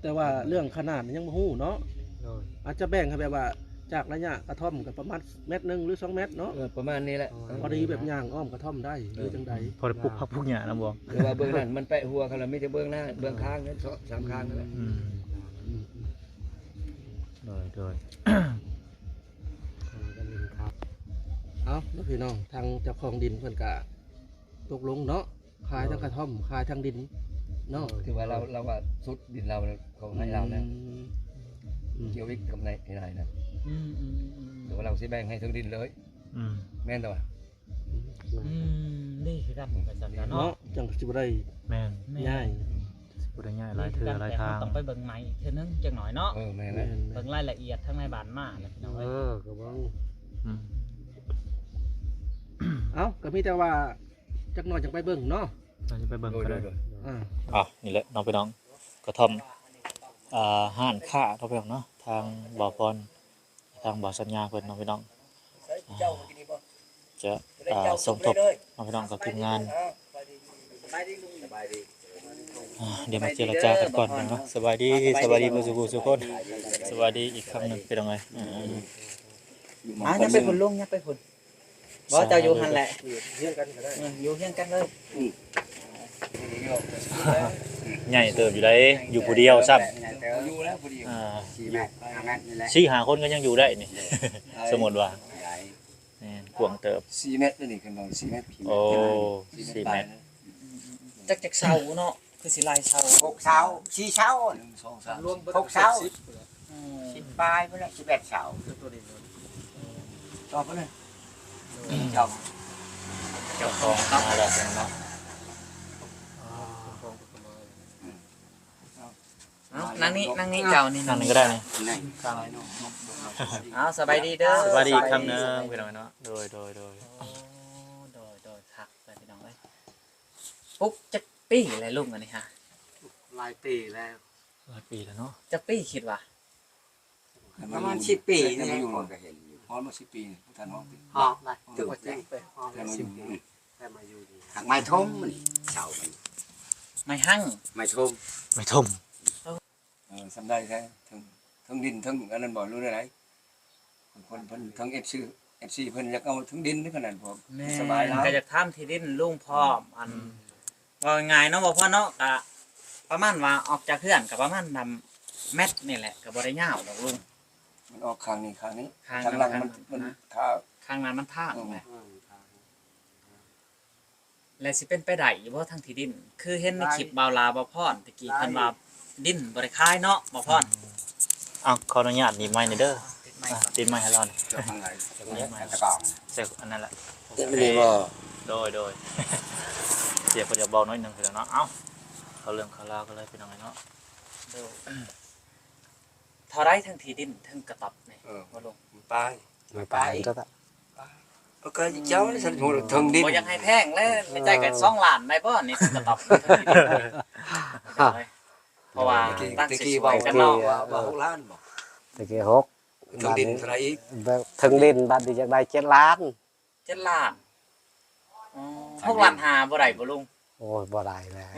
ແຕ່ວ່າເລື່ອງຂະໜາດຍັງບໍ່ຮູ້ເນາະ. ໂດຍ ອາດຈະແບ່ງໃຫ້ແບບວ່າ ຈາກໄລຍະກະທ່ອມກໍປະມານແມັດໜຶ່ງ ຫຼື ສອງແມັດເນາະ. ເອີ ປະມານນີ້ແຫຼະ ພໍດີແບບຍ່າງອ້ອມກະທ່ອມໄດ້ ເອີ ຫຼືຈັ່ງໃດ ພໍໄດ້ປູກຜັກປູກຫຍ້ານຳບໍ່? ຫຼືວ່າເບື້ອງນັ້ນມັນແປະຫົວເຂົາລະ ມີແຕ່ເບື້ອງໜ້າ ເບື້ອງຂ້າງນັ້ນ ສອງ ສາມຂ້າງນັ້ນແຫຼະ. ອືມ ອືມ ອືມ ໂດຍ ໂດຍ ເອົາເນາະພີ່ນ້ອງ ທາງເຈົ້າຂອງດິນເພິ່ນກະຕົກລົງເນາະ ຂາຍທັງກະທ່ອມ ຂາຍທັງດິນເນາະ. ຖືວ່າລາວ ລາວວ່າສຸດດິນລາວ ເຂົາໃຫ້ລາວແລ້ວ. ອືມ ອືມ ກ່ຽວອີກກັບນາຍ ນາຍນັ້ນ. ອືມ ອືມ ອືມ ແຕ່ວ່າລາວຊິແບ່ງໃຫ້ເຖິງດິນເລີຍ. ອືມ ແມ່ນແຕ່ວ່າ ອືມ ອືມ ດີຄືກັນ ອືມ ວ່າຊັ້ນຊະເນາະ ເນາະ ຈັ່ງຊິບໍ່ໄດ້ ແມ່ນ ແມ່ນ ຍ້າຍ ອືມ ຊິບໍ່ໄດ້ຍ້າຍຫຼາຍເທື່ອຫຼາຍທາງ ຕ້ອງໄປເບິ່ງໃໝ່ເທື່ອໜຶ່ງຈັກໜ້ອຍເນາະ. ເອີ ແມ່ນແຫຼະ ແມ່ນ ເບິ່ງລາຍລະອຽດທາງໃນບ້ານມາແຫຼະພີ່ນ້ອງເອີຍ. ເອີ ກໍເບິ່ງ ອືມ ເອົ້າ ກໍມີແຕ່ວ່າ ຈັກໜ້ອຍຈັ່ງໄປເບິ່ງເນາະ ເຮົາຈະໄປເບິ່ງ ໂດຍ ກໍໄດ້ ໂດຍ ໂດຍ ອ່າ ອ່ະ ນີ້ແຫຼະເນາະພີ່ນ້ອງ ກະທ່ອມ ອ່າ ຮ້ານຄ້າເນາະພີ່ນ້ອງເນາະ ທາງບ່າວພອນ ທາງບ່າວສັນຍາເພິ່ນເນາະພີ່ນ້ອງ ອ່າ ຈະ ອ່າ ສົມທົບເນາະພີ່ນ້ອງ ກັບທີມງານ ອ່າ ດຽວມາເຈລະຈາກັນກ່ອນເນາະ. ສະບາຍດີ ສະບາຍດີເບິດສູ່ຜູ້ສູ່ຄົນ ສະບາຍດີອີກຄັ້ງໜຶ່ງພີ່ນ້ອງເອີຍ. ອ່າ ຍັບໄປພຸ້ນ ລຸງ ຍັບໄປພຸ້ນ. ບໍ່ ເຈົ້າຢູ່ຫັ້ນແຫຼະ ຢູ່ຮຽງກັນກໍໄດ້ ເອີ ຢູ່ຮຽງກັນເລີຍ. ໃຫຍ່ເຕີບຢູ່ໃດ ຢູ່ຜູ້ດຽວຊ້ຳ ໃຫຍ່ເຕີບ ຢູ່ແລ້ວຜູ້ດຽວ ອ່າ ສີ່ແມັດ ຫ້າແມັດນີ້ແຫຼະ ສີ່ຫ້າຄົນກໍຍັງຢູ່ໄດ້ນີ້ ເອີ ສົມມຸດວ່າ ແມ່ນ ກວ້າງເຕີບ ສີ່ແມັດນີ້ ຄັນວ່າສີ່ແມັດ ໂອ້ ສີ່ແມັດ ສີ່ແມັດປາຍ ຈັກ ຈັກເສົາເນາະ ຄືຊິຫຼາຍເສົາ ຫົກເສົາ ສີ່ເສົາ ໜຶ່ງ ສອງ ສາມ ຫົກເສົາ ສິບປາຍພຸ້ນແຫຼະ ສິບເອັດເສົາ ຕົວນີ້ເນາະ ຕໍ່ໄປເລີຍ ເຈົ້າ ເຈົ້າຂອງມາແລ້ວເນາະ. ເອົາ ນັ່ງນີ້ ນັ່ງນີ້ເຈົ້ານີ້ ນັ່ງນີ້ກໍໄດ້ນີ້. ເອົາ ສະບາຍດີເດີ ສະບາຍດີອີກຄັ້ງໜຶ່ງພີ່ນ້ອງເນາະ. ໂດຍ ໂດຍ ໂດຍ ໂອ້ ໂດຍ ໂດຍ ຄັກເລີຍພີ່ນ້ອງເອີຍ. ປຸກຈັກປີແລ້ວລຸງອັນນີ້ຮະ? ຫຼາຍປີແລ້ວ ຫຼາຍປີແລ້ວເນາະ. ຈັກປີຄິດວ່າ? ປະມານສິບປີນີ້ແຫຼະ ຮອດບໍ່ ສິບປີ ບໍ່ທັນຮອດຕິ ຮອດໄດ໋ ຖືກວ່າ ແຕ່ມາຢູ່ນີ້ ຫາກໄມ້ຖົມນີ້ ເສົາມັນ ໄມ້ຮັ່ງ ໄມ້ຖົມ ໄມ້ຖົມ. ເອີ ສ່ຳໃດແທ້ ເທິງ ເທິງດິນເທິງອັນນັ້ນບໍ່ ຫຼືແນວໃດ? ບາງຄົນເພິ່ນ ເທິງເອັຟຊີ ເອັຟຊີເພິ່ນຢາກເອົາເທິງດິນນີ້ຂະໜາດ ແມ່ນ ສະບາຍແລ້ວ ກໍຢາກຖາມທີ່ດິນລຸງພ້ອມ ອືມ ອັນ ເວົ້າງ່າຍໆເນາະ ບໍ່ພໍເນາະ ກະປະມານວ່າອອກຈາກເຮືອນກະປະມານນຳແມັດນີ້ແຫຼະ ກະບໍ່ໄດ້ຍາວດອກລຸງ. ມັນອອກຂ້າງນີ້ ຂ້າງນີ້ ຂ້າງ ທາງຫຼັງມັນ ມັນ ມັນທາງ ຂ້າງນັ້ນມັນທາງ ອືມ ແຫຼະ ຊິເປັນໄປໄດ້ຢູ່ບໍ່ທາງທີ່ດິນ? ຄືເຫັນໃນຄລິບບ່າວລາວ ບ່າວພອນ ຕະກີ້ເພິ່ນວ່າດິນບໍ່ໄດ້ຂາຍເນາະ ບ່າວພອນ. ເອົາ ຂໍອະນຸຍາດໜີບໄມນີ້ເດີ ຕິດໄມ ຕິດໄມໃຫ້ລາວນີ້ ເຈົ້າທາງໃດ ຕິດໄມ ໃສ່ອັນນັ້ນແຫຼະ ຕິດນີ້ບໍ່? ໂດຍ ໂດຍ ສຽເພິ່ນຢາກບອກໜ້ອຍໜຶ່ງຄືກັນເນາະ. ເອົາ ເຂົ້າເລື່ອງເຂົ້າລາວກັນເລີຍພີ່ນ້ອງເອີຍເນາະ. ໂດຍ ເທົ່າໃດທັງທີ່ດິນທັງກະຕັບນີ້ ເອີ ບໍ່ລົງ ປາຍ ໄປ ໄປ ເອີ ກໍເຈົ້ານີ້ ສັນ ເທິງດິນ ບໍ່ຢາກໃຫ້ແພງແລ້ວ ໃນໃຈກໍສອງລ້ານໄດ້ບໍ່ນີ້ ກະຕັບ ເພາະວ່າ ແຕ່ກີ້ ຕາມ ແຕ່ກີ້ ສວຍໆກັນເນາະ ເວົ້າ ເວົ້າຫົກລ້ານບໍ່? ແຕ່ກີ້ຫົກ ເທິງດິນເທົ່າໃດອີກ? ເທິງດິນບາດນີ້ຢາກໄດ້ເຈັດລ້ານ ເຈັດລ້ານ. ອໍ ຫົກລ້ານຫ້າບໍ່ໄດ້ບໍ່ລຸງ? ໂອ້ຍ ບໍ່ໄດ້ແລ້ວ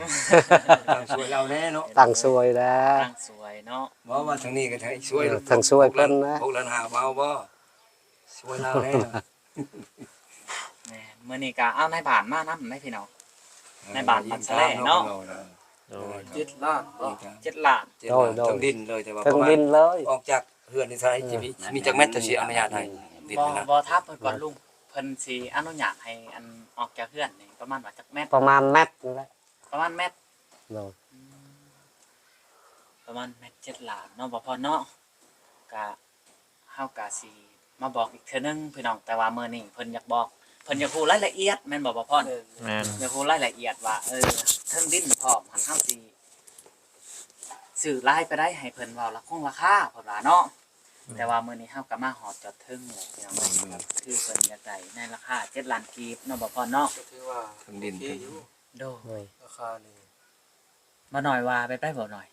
ຕັ້ງສວຍລາວແດ່ເນາະ ຕັ້ງສວຍແລ້ວ ຕັ້ງສວຍເນາະ. ບໍ່ວ່າທາງນີ້ກໍໃຫ້ສວຍ ເອີ ທັງສວຍເພິ່ນນະ ຫົກລ້ານຫ້າ ເອົາບໍ່? ສວຍລາວແດ່. ແມ່ນ ມື້ນີ້ກໍເອົານາຍບ້ານມານຳເດ້ພີ່ນ້ອງ ເອີ ນາຍບ້ານບັດສະແລເນາະ. ໂດຍ ເຈັດລ້ານບໍ່? ເຈັດລ້ານ ເຈັດລ້ານ ໂດຍ ໂດຍ ເທິງດິນເລີຍ ແຕ່ວ່າເທິງດິນເລີຍ ອອກຈາກເຮືອນນີ້ເທົ່າໃດ ອືມ ຊິມີ ມີຈັກແມັດ ເຈົ້າຊິອະນຸຍາດໃຫ້ດິນ ບໍ່ ນະ ບໍ່ ຖາມເພິ່ນກ່ອນລຸງ ເພິ່ນຊິອະນຸຍາດໃຫ້ອັນອອກຈາກເຮືອນນີ້ປະມານວ່າຈັກແມັດ? ປະມານແມັດນີ້ແຫຼະ ປະມານແມັດ. ໂດຍ ອືມ ປະມານແມັດ ເຈັດລ້ານເນາະ ບໍ່ພໍເນາະ. ກະ ເຮົາກະຊິມາບອກອີກເທື່ອໜຶ່ງພີ່ນ້ອງ ແຕ່ວ່າມື້ນີ້ເພິ່ນຢາກບອກ ເພິ່ນຢາກຮູ້ລາຍລະອຽດແມ່ນບໍ່ ບ່າວພອນ? ແມ່ນ ຢາກຮູ້ລາຍລະອຽດວ່າ ເອີ ເທິງດິນພ້ອມຫັ້ນ ເຮົາຊິຊື້ຫຼາຍປານໃດ ໃຫ້ເພິ່ນເວົ້າລາຄົງລາຄາ ເພິ່ນວ່າເນາະ. ແມ່ນ ແຕ່ວ່າມື້ນີ້ເຮົາກໍມາຮອດຈອດເທິງແລ້ວພີ່ນ້ອງເອີຍ ອືມ ຄືເພິ່ນຢາກໄດ້ໃນລາຄາເຈັດລ້ານກີບເນາະ ບ່າວພອນເນາະ. ກໍຖືວ່າ ເທິງດິນ ໂອເຄຢູ່ ໂດຍ ລາຄານີ້ ບໍ່ນ້ອຍວ່າແບບໃດບໍ່ນ້ອຍ?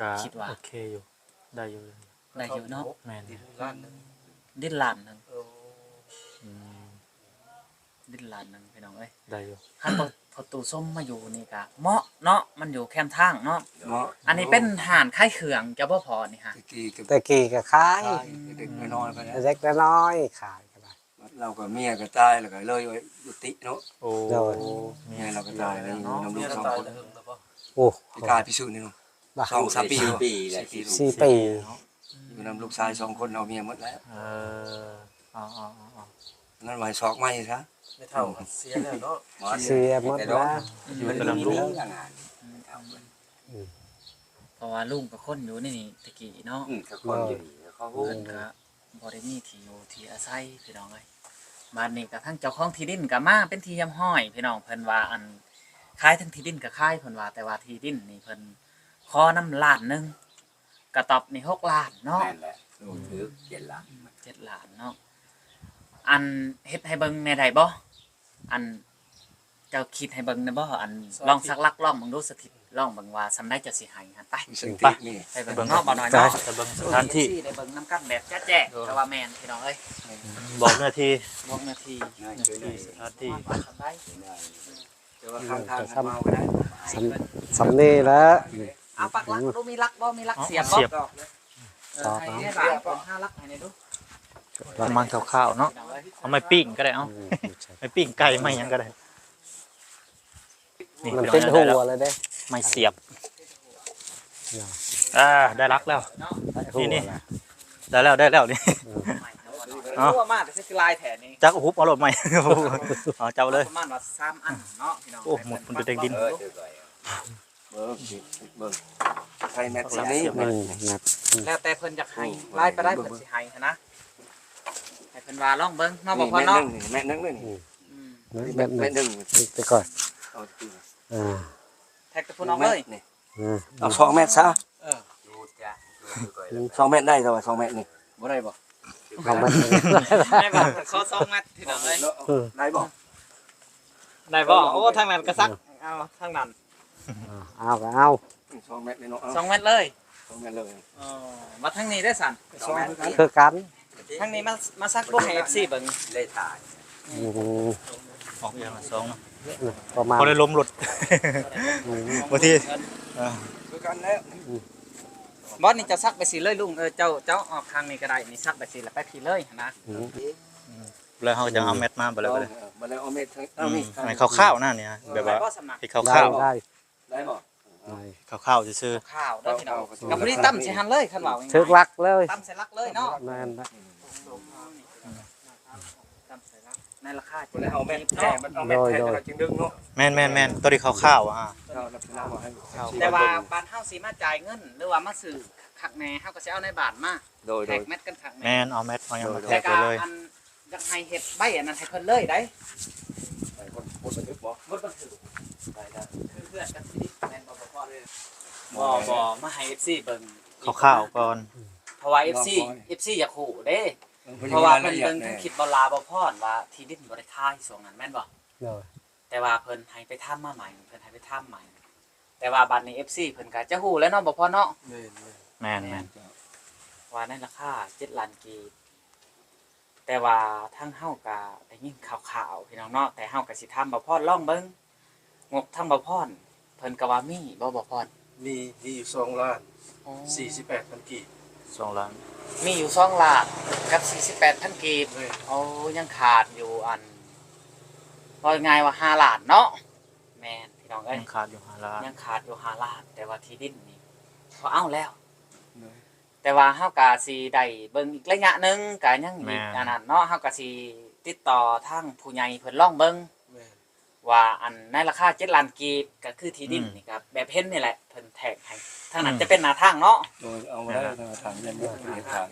ກະ ຄິດວ່າ ໂອເຄຢູ່ ໄດ້ຢູ່ ໄດ້ຢູ່ເນາະ. ແມ່ນ ດິນລ້ານໜຶ່ງ ດິນລ້ານໜຶ່ງ ໂອ້ ອືມ ດິນລ້ານໜຶ່ງພີ່ນ້ອງເອີຍ ໄດ້ຢູ່. ຄັນພໍ່ຕູ້ສົມມາຢູ່ນີ້ກະເໝາະເນາະ ມັນຢູ່ແຄມທາງເນາະ ເໝາະ. ອັນນີ້ເປັນຮ້ານຂາຍເຄື່ອງເຈົ້າບໍ່ພໍ່ນີ້ຮະ? ແຕ່ກີ້ກໍ ແຕ່ກີ້ກໍຂາຍ ຂາຍເລັກໆນ້ອຍໆໄປແລ້ວ ເລັກໆນ້ອຍໆຂາຍກໍໄດ້. ລາວກໍເມຍກໍຕາຍແລ້ວກໍເລີຍວ່າຢຸດຕິເນາະ. ໂອ້ ໂດຍ ເມຍລາວກໍຕາຍແລ້ວ ຢູ່ນຳລູກສອງຄົນ. ໂອ້ ປີກາຍປີຊຸນີ້ເນາະ ສອງສາມປີ ສີ່ປີແລ້ວ ສີ່ປີ ສີ່ປີເນາະ ຢູ່ນຳລູກຊາຍສອງຄົນ ເອົາເມຍໝົດແລ້ວ. ເອີ ເອົາໆໆໆ ນັ້ນວ່າໃຫ້ຊອກໃໝ່ຊະ ແມ່ເຖົ້າກໍເສຍແລ້ວເນາະ ເສຍໝົດແລ້ວ ຢູ່ນຳລູກ. ອືມ ເພາະວ່າລຸງກໍຄົນຢູ່ໃນນີ້ແຕ່ກີ້ເນາະ ອືມ ກໍຄົນຢູ່ນີ້ ເຂົາຮູ້ ເພິ່ນກໍ ບໍ່ໄດ້ມີທີ່ຢູ່ທີ່ອາໄສພີ່ນ້ອງເອີຍ. ບາດນີ້ກໍທາງເຈົ້າຂອງທີ່ດິນກໍມາເປັນທີ່ຮຽບຮ້ອຍພີ່ນ້ອງ ເພິ່ນວ່າອັນຂາຍທັງທີ່ດິນກໍຂາຍເພິ່ນວ່າ ແຕ່ວ່າທີ່ດິນນີ້ເພິ່ນຂໍນຳລ້ານໜຶ່ງ ກະຕອບນີ້ຫົກລ້ານເນາະ. ແມ່ນແຫຼະ ໂອ້ ຖືກເຈັດລ້ານ ເຈັດລ້ານເນາະ. ອັນເຮັດໃຫ້ເບິ່ງແດ່ໄດ້ບໍ່? ອັນ ເຈົ້າຄິດໃຫ້ເບິ່ງແດ່ບໍ່? ອັນ ລອງສັກຫຼັກລອງເບິ່ງດູ ສະຖິດລອງເບິ່ງວ່າສ່ຳໃດເຈົ້າຊິໃຫ້ຫັ້ນ ໄປ ໄປ ໄປເບິ່ງເນາະ ບ່າວນ້ອຍເນາະ ໄປເບິ່ງສະຖານທີ່ ໄດ້ເບິ່ງນຳກັນແບບຈະແຈ້ງ ໂດຍ ແຕ່ວ່າແມ່ນພີ່ນ້ອງເອີຍ ບອກເນື້ອທີ່ ບອກເນື້ອທີ່ ເນື້ອທີ່ ສະຖານທີ່ ວ່າສ່ຳໃດ ແຕ່ວ່າຂ້າງທາງເຮົາກໍໄດ້ ສ່ຳ ສ່ຳນີ້ແຫຼະ. ເອົາປັກຫຼັກດູ ມີຫຼັກບໍ່? ມີຫຼັກສຽບບໍ່? ສຽບ ເອີ ໃຫ້ ໃຫ້ຫຼານເພິ່ນຫາຫຼັກໃຫ້ແດ່ດູ ປະມານຄ່າວໆເນາະ ພີ່ນ້ອງເອີຍ. ໄມ້ປີ້ງກໍໄດ້ ເອົາ ອືມ ໄມ້ປີ້ງໄກ່ ໄມ້ຫຍັງກໍໄດ້. ນີ້ ມັນຕິດຫົວແລ້ວເດ້ ໄມ້ສຽບ. ອ່າ ໄດ້ຫຼັກແລ້ວ ໄດ້ຫົວ ນີ້ ນີ້ ແລ້ວ ໄດ້ແລ້ວ ໄດ້ແລ້ວນີ້. ເອີ ເອົາ ມາແຕ່ຄືຫຼາຍແທ້ນີ້ ຈັກຫຸບເອົາໂລດໄມ້ ເອົາ ເຈົ້າເລີຍ ປະມານວ່າສາມອັນເນາະ ພີ່ນ້ອງ. ໂອ້ ໝົດ ໝົດແຕ່ດິນ. ເອີ ເບິ່ງ ເບິ່ງ ໃສ່ແມັດນີ້ ອືມ ແລ້ວແຕ່ເພິ່ນຢາກໃຫ້ຫຼາຍປານໃດ ເພິ່ນຊິໃຫ້ຫັ້ນນະ ໃຫ້ເພິ່ນວ່າລອງເບິ່ງເນາະ ບໍ່ພໍເນາະ. ແມັດໜຶ່ງນີ້ ແມັດໜຶ່ງນີ້ ອືມ ແມັດໜຶ່ງ ແມັດໜຶ່ງໄປກ່ອນ. ເອົາ ອ່າ ແທັກແຕ່ພຸ້ນອອກເລີຍ ນີ້ ອືມ ເອົາສອງແມັດຊະ. ເອີ ສອງແມັດໄດ້ ແຕ່ວ່າສອງແມັດນີ້ບໍ່ໄດ້ບໍ່? ສອງແມັດ ໄດ້ບໍ່? ຂໍສອງແມັດ ພີ່ນ້ອງເອີຍ ໄດ້ບໍ່? ໄດ້ບໍ່? ໂອ້ ທາງນັ້ນກໍສັກ ເອົາ ທາງນັ້ນ ເອົາກໍເອົາ ສອງແມັດເລີຍເນາະ ສອງແມັດເລີຍ ສອງແມັດເລີຍ. ເອີ ມາທາງນີ້ໄດ້ຊັ້ນ ສອງແມັດຄືກັນ ທາງນີ້ມາ ມາສັກດູໃຫ້ເອັຟຊີເບິ່ງ ໄດ້ຖ່າຍ. ອືມ ອອກຢ່າງລະສອງເນາະ ປະມານ ພໍໄດ້ລົມລົດ ອືມ ບາງທີ ເອີ ຄືກັນແຫຼະ. ອືມ ບໍ່ ນີ້ເຈົ້າສັກໄປຊີ້ເລີຍລຸງ ເອີ ເຈົ້າ ເຈົ້າອອກຂ້າງນີ້ກໍໄດ້ ນີ້ສັກໄປຊີ້ລະໄປພີ້ເລີຍຫັ້ນນະ. ອືມ ອືມ ແລ້ວເຮົາກໍຈະເອົາແມັດມາ ອືມ ບັດແລ້ວກໍໄດ້ ບັດແລ້ວເອົາແມັດທາງ ອືມ ເອົານີ້ ໃຫ້ຂາວໆນະນີ້ ແບບວ່າໃຫ້ຂາວໆ ໄດ້ ໄດ້ບໍ່? ໄດ້ ຂາວໆຊື່ໆ ຂາວໆເດີພີ່ນ້ອງ ກໍພໍດີຕຳໃສ່ຫັ້ນເລີຍ ຄັນເວົ້າງ່າຍໆ ຖືກຫຼັກເລີຍ ຕຳໃສ່ຫຼັກເລີຍເນາະ. ແມ່ນລະ ຕຳໃສ່ຫຼັກ ໃນລາຄາ ບໍ່ໄດ້ເອົາແມັດແທ້ ມັນເອົາແມັດແທ້ ໂດຍ ແລ້ວກໍຈຶ່ງດຶງເນາະ. ແມ່ນໆໆ ໂຕທີ່ຂາວໆ ອ່າ ແຕ່ວ່າບ້ານເຮົາຊິມາຈ່າຍເງິນ ຫຼືວ່າມາຊື້ຄັກແນ່ ເຮົາກໍຊິເອົາໃນບ້ານມາ ໂດຍ ແທກແມັດກັນຄັກແນ່ ແມ່ນ ເອົາແມັດເອົາຫຍັງມາແທກໄປເລີຍ ແລ້ວກໍອັນ ຢາກໃຫ້ເຮັດໃບອັນນັ້ນໃຫ້ເພິ່ນເລີຍໄດ໋ ໃຫ້ບົດ ບົດບັນທຶກບໍ່? ບົດບັນທຶກ ຄືເພື່ອນກັນຊິດິດແມ່ນບໍ່ ບໍ່ພໍ? ບໍ່ ບໍ່ ມາໃຫ້ເອັຟຊີເບິ່ງ ຄາວໆກ່ອນ ເພາະວ່າເອັຟຊີ ເອັຟຊີຢາກຮູ້ເດ້ ເພາະວ່າເພິ່ນເບິ່ງທາງຄລິບບ່າວລາວບ່າວພອນວ່າທີ່ດິນບໍ່ໄດ້ຂາຍຊ່ວງນັ້ນແມ່ນບໍ່? ໂດຍ ແຕ່ວ່າເພິ່ນໃຫ້ໄປຖາມມາໃໝ່ ເພິ່ນໃຫ້ໄປຖາມໃໝ່ ແຕ່ວ່າບັດນີ້ເອັຟຊີເພິ່ນກໍຈະຮູ້ແລ້ວເນາະ ບ່າວພອນເນາະ. ແມ່ນໆ ແມ່ນ ວ່າໃນລາຄາເຈັດລ້ານກີບ ແຕ່ວ່າທາງເຮົາກະໄດ້ຍິນຂ່າວໆ ພີ່ນ້ອງເນາະ ແຕ່ເຮົາກະຊິຖາມບ່າວພອນລອງເບິ່ງ ງົບທາງບ່າວພອນ ເພິ່ນກະວ່າມີບໍ່ ບ່າວພອນ? ມີ ມີຢູ່ສອງລ້ານ ອໍ ສີ່ສິບແປດພັນກີບ ສອງລ້ານ ມີຢູ່ສອງລ້ານກັບສີ່ສິບແປດພັນກີບ. ໂອ້ ຍັງຂາດຢູ່ ອັນ ເວົ້າງ່າຍວ່າຫ້າລ້ານເນາະ. ແມ່ນ ພີ່ນ້ອງເອີຍ ຍັງຂາດຢູ່ຫ້າລ້ານ ຍັງຂາດຢູ່ຫ້າລ້ານ ແຕ່ວ່າທີ່ດິນນີ້ເຂົາເອົາແລ້ວ ແຕ່ວ່າເຮົາກະຊິໄດ້ເບິ່ງອີກໄລຍະໜຶ່ງ ກະຍັງອີກ ແມ່ນ ອັນນັ້ນເນາະ ເຮົາກະຊິຕິດຕໍ່ທາງຜູ້ໃຫຍ່ເພິ່ນລອງເບິ່ງ ແມ່ນ ວ່າອັນໃນລາຄາເຈັດລ້ານກີບ ກະຄືທີ່ດິນ ອືມ ນີ້ກະແບບເຫັນນີ້ແຫຼະ ເພິ່ນແທກໃຫ້ ທາງນັ້ນ ອືມ ຈະເປັນໜ້າທາງເນາະ ໂດຍ ເອົາໄວ້ ແມ່ນ ໜ້າທາງ ເປັນໜ້າທາງ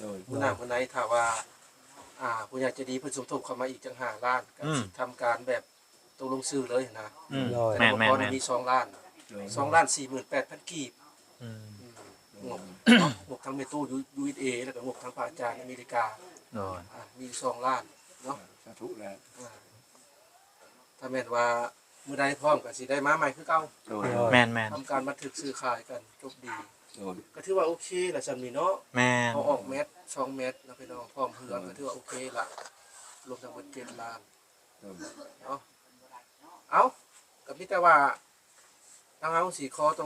ໂດຍ ມື້ໜ້າມື້ໃນຖ້າວ່າ ອ່າ ຜູ້ໃຫຍ່ໃຈດີເພິ່ນສົມທົບເຂົ້າມາອີກຈັກຫ້າລ້ານ ກະ ອືມ ຊິທຳການແບບ ຕົກລົງຊື່ເລີຍນະ ອືມ ໂດຍ ແມ່ນໆໆ ມີສອງລ້ານ ໂດຍ ສອງລ້ານສີ່ໝື່ນແປດພັນກີບ ອືມ ອືມ ງົບ ງົບທັງແມ່ຕູ້ຢູ່ ຢູເອັສເອ ແລ້ວກໍງົບທັງພະອາຈານອາເມລິກາ ໂດຍ ອ່າ ມີສອງລ້ານເນາະ ສາທຸແລ້ວ ອ່າ ຖ້າແມ່ນວ່າມື້ໃດພ້ອມກໍຊິໄດ້ມາໃໝ່ຄືເກົ່າ ໂດຍ ໂດຍ ແມ່ນໆ ທຳການບັນທຶກຊື້ຂາຍກັນຈົບດີ ໂດຍ ກໍຖືວ່າໂອເຄລະສ່ຳນີ້ເນາະ ແມ່ນ ເຮົາອອກແມັດ ສອງແມັດນະພີ່ນ້ອງ ພ້ອມເຮືອນ ໂດຍ ກໍຖືວ່າໂອເຄລະ ລວມທັງໝົດເຈັດລ້ານ ເນາະ ເອົ້າ ກໍມີແຕ່ວ່າທາງເຮົາຊິຂໍໂຕ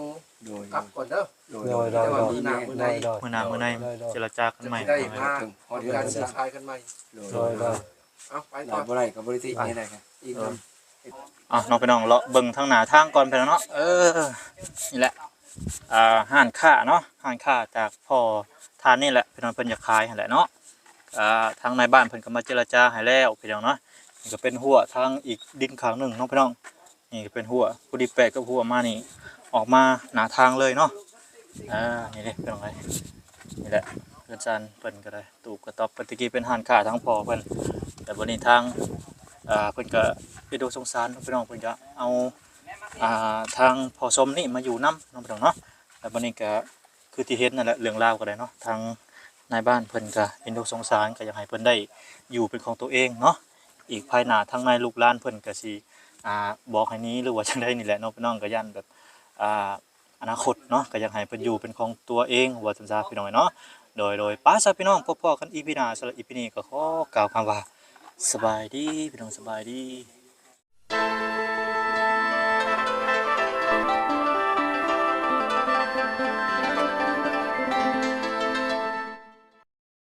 ໂດຍ ກັບກ່ອນເດີ ໂດຍ ໂດຍ ແຕ່ວ່າມື້ໜ້າ ໂດຍ ມື້ໃນ ໂດຍ ມື້ໜ້າ ໂດຍ ມື້ໃນ ໂດຍ ໂດຍ ເຈລະຈາກັນໃໝ່ ຈະໄດ້ມາ ໂດຍ ທຳການຊື້ຂາຍກັນໃໝ່ ໂດຍ ໂດຍ ໂດຍ ເອົາ ໄປກ່ອນ ບໍ່ໄດ້ກໍບໍ່ໄດ້ຕິ ໄປ ນີ້ໄດ້ ອີກ ເອີ ເອົາ ເນາະ ພີ່ນ້ອງ ເລາະເບິ່ງທາງໜ້າທາງກ່ອນ ພີ່ນ້ອງເນາະ ເອີ ນີ້ແຫຼະ ອ່າ ຮ້ານຄ້າເນາະ ຮ້ານຄ້າຈາກພໍ່ທ່ານນີ້ແຫຼະ ພີ່ນ້ອງ ເພິ່ນຢາກຂາຍຫັ້ນແຫຼະເນາະ ອ່າ ທາງນາຍບ້ານເພິ່ນກໍມາເຈລະຈາໃຫ້ແລ້ວ ພີ່ນ້ອງເນາະ ນີ້ກໍເປັນຮົ້ວທາງອີກດິນຂ້າງໜຶ່ງເນາະ ພີ່ນ້ອງ ນີ້ກໍເປັນຮົ້ວ ພໍດີແປະກັບຮົ້ວມານີ້ ອອກມາໜ້າທາງເລີຍເນາະ ອ່າ ນີ້ເດ້ ພີ່ນ້ອງເອີຍ ນີ້ແຫຼະ ເຮືອນຊານເພິ່ນກໍໄດ້ ຕູບກະຕ໊ອບ ເພິ່ນແຕ່ກີ້ເປັນຮ້ານຄ້າທາງພໍ່ເພິ່ນ ແຕ່ບັດນີ້ທາງ ອ່າ ເພິ່ນກະເປັນຕົວສົງສານເນາະ ພີ່ນ້ອງ ເພິ່ນກະເອົາ ອ່າ ທາງພໍ່ສົມນີ້ມາຢູ່ນຳເນາະ ພີ່ນ້ອງເນາະ ແລ້ວບັດນີ້ກະ ຄືທີ່ເຫັນນັ້ນແຫຼະ ເລື່ອງລາວກໍໄດ້ເນາະ ທາງນາຍບ້ານເພິ່ນກໍເຫັນອົກສົງສານ ກໍຢາກໃຫ້ເພິ່ນໄດ້ຢູ່ເປັນຂອງຕົວເອງເນາະ ອີກພາຍໜ້າທາງໃນລູກຫຼານເພິ່ນກໍຊິ ອ່າ ບອກໃຫ້ໜີ ຫຼືວ່າຈັ່ງໃດນີ້ແຫຼະເນາະ ພີ່ນ້ອງກໍຢ້ານແບບ ອ່າ ອະນາຄົດເນາະ ກໍຢາກໃຫ້ເພິ່ນຢູ່ເປັນຂອງຕົວເອງ ວ່າຊັ້ນຊະ ພີ່ນ້ອງເນາະ ໂດຍ ໂດຍ ໄປຊະ ພີ່ນ້ອງ ພົບພໍ້ກັນອີພີໜ້າ ສຳລັບອີພີນີ້ກໍຂໍກ່າວຄຳວ່າ ສະບາຍດີ ພີ່ນ້ອງ ສະບາຍດີ.